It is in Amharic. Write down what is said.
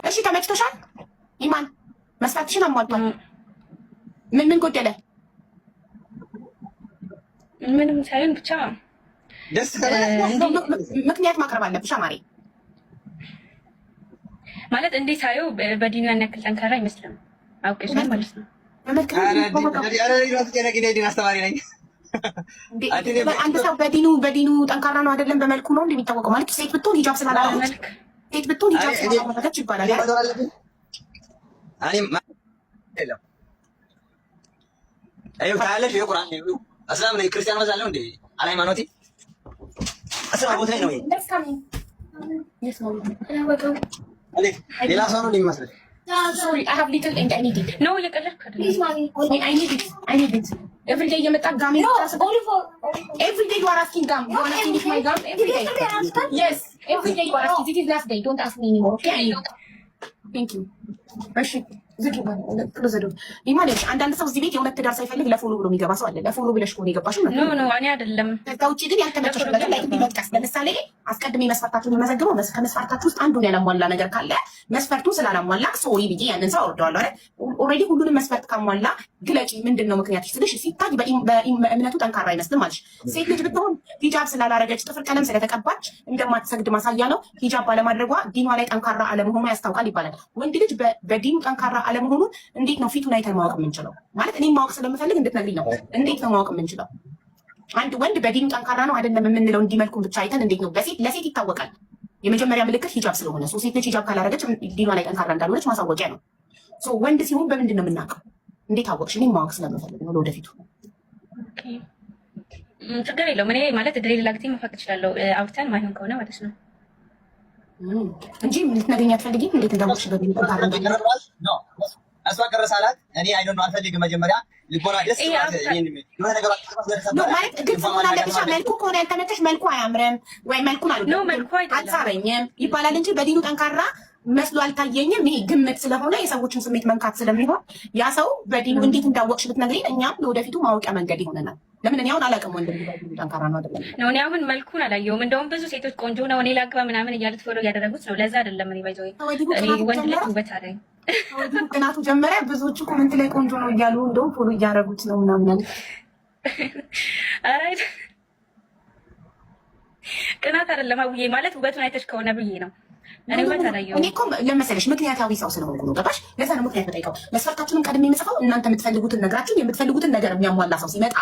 እሺ፣ ተመችቶሻል? ኢማን መስፈርትሽን አሟልቷል። ምን ምን ጎደለ? ምንም ሳይሆን ብቻ ደስ ምክንያት ማቅረብ አለብሽ አማሬ። ማለት እንዴት ሳየው በዲኑ ያን ያክል ጠንካራ አይመስልም። አውቄ ማለት ነው። አስተማሪ ነኝ። አንድ ሰው በዲኑ ጠንካራ ነው አይደለም፣ በመልኩ ነው እንደሚታወቀው። ማለት ሴት ብትሆን ሂጃብ ስላላረገች፣ ሴት ብትሆን ሂጃብ ስላላረገች ይባላል። ታያለሽ፣ ቁርአን እስላም ነኝ፣ ክርስቲያን መሳለሁ እንዴ? አለ ሃይማኖቴ እስላም ቦታ ነው። ሌላ ሰው ነው የሚመስለኝ። Sorry, I have little and I need it. No፣ እየቀለድኩ አይደለም። Please, mommy. I need it. I need it. Every day እየመጣ gum. Every day you are asking gum. You wanna finish my gum every day? Yes, every day you are asking. This is last day. Don't ask me anymore. Okay? Thank you. እሺ፣ ዝጊ፣ close the door። ኢማን፣ አንዳንድ ሰው እዚህ ቤት የእውነት ትዳር ሳይፈልግ ለ follow ብሎ የሚገባ ሰው አለ። ለ follow ብለሽ ከሆነ የገባሽው No, no፣ እኔ አይደለም። ከዛ ውጭ ግን ያልተመቸሽ ነገር ላይ መጥቀስ። ለምሳሌ አስቀድሜ መስፈርታችሁን የመዘግበው ከመስፈርታችሁ ውስጥ አንዱን ያላሟላ ነገር ካለ መስፈርቱን ስላላሟላ sorry ብዬ ያንን ሰው አወርደዋለሁ አይደል? Already ሁሉንም መስፈርት ካሟላ ግለጪ፣ ምንድን ነው ምክንያትሽ ስልሽ ሲታይ በእምነቱ ጠንካራ አይመስልም አለሽ። ሴት ልጅ ብትሆን ሂጃብ ስላላረገች፣ ጥፍር ቀለም ስለተቀባች እንደማትሰግድ ማሳያ ነው። ሂጃብ ባለማድረጓ ዲኗ ላይ ጠንካራ አለመሆኗ ያስታውቃል ይባላል። ወንድ ልጅ በዲኑ ጠንካራ አለመሆኑን እንዴት ነው ፊቱን አይተን ማወቅ የምንችለው? ማለት እኔም ማወቅ ስለምፈልግ እንድትነግሪኝ ነው። እንዴት ነው ማወቅ የምንችለው? አንድ ወንድ በዲኑ ጠንካራ ነው አይደለም የምንለው እንዲህ መልኩን ብቻ አይተን እንዴት ነው? በሴት ለሴት ይታወቃል። የመጀመሪያ ምልክት ሂጃብ ስለሆነ ሴት ልጅ ሂጃብ ካላረገች ዲኗ ላይ ጠንካራ እንዳልሆነች ማሳወቂያ ነው። ወንድ ሲሆን በምንድን ነው የምናውቀው? እንዴት አወቅሽ? እኔም ማወቅ ስለምፈልግ ነው ለወደፊቱ። ችግር የለውም። እኔ ማለት እድሌ ሌላ ጊዜ መፋቅ እችላለሁ። አውርተን ማይሆን ከሆነ ማለት ነው። እንጂ ልትነግሪኝ አትፈልጊም? እንዴት እንዳወቅሽ በዲኑ ጠንካራ እንዳልሆነ? እሷ ቅር ሳላት እኔ I don't አልፈልግም። መጀመሪያ ልቦና ደስ ማለት ግልጽ መሆን አለብሽ። መልኩ ከሆነ ያልተመቸሽ መልኩ አያምርም ወይ መልኩን አልሳበኝም ይባላል እንጂ በዲኑ ጠንካራ መስሎ አልታየኝም። ይሄ ግምት ስለሆነ የሰዎችን ስሜት መንካት ስለሚሆን ያ ሰው በዲኑ እንዴት እንዳወቅሽ ብትነግሪኝ እኛም ለወደፊቱ ማወቂያ መንገድ ይሆነናል። ለምን እኔ አሁን አላውቅም ወንድ በዲኑ ጠንካራ ነው አይደለም። ነው፣ እኔ አሁን መልኩን አላየሁም። እንደውም ብዙ ሴቶች ቆንጆ ነው፣ እኔ ላግባ ምናምን እያሉት follow እያደረጉት ነው። ለዛ አይደለም፣ እኔ ባይዘ እኔ ወንድ ልጅ ውበት አለኝ። ቅናቱ ጀመረ። ብዙዎቹ comment ላይ ቆንጆ ነው እያሉ እንደውም follow እያደረጉት ነው ምናምን አለ። ኧረ ቅናት አይደለም አውዬ፣ ማለት ውበቱን አይተሽ ከሆነ ብዬ ነው። እኔ ውበት አላየሁም። እኔ እኮ ለመሰለሽ ምክንያታዊ ሰው ስለሆንኩ ነው። ገባሽ? ለዛ ነው ምክንያት መጠይቀው። መስፈርታችሁንም ቀድሜ የምጽፈው እናንተ የምትፈልጉትን ነግራችሁን የምትፈልጉትን ነገር የሚያሟላ ሰው ሲመጣ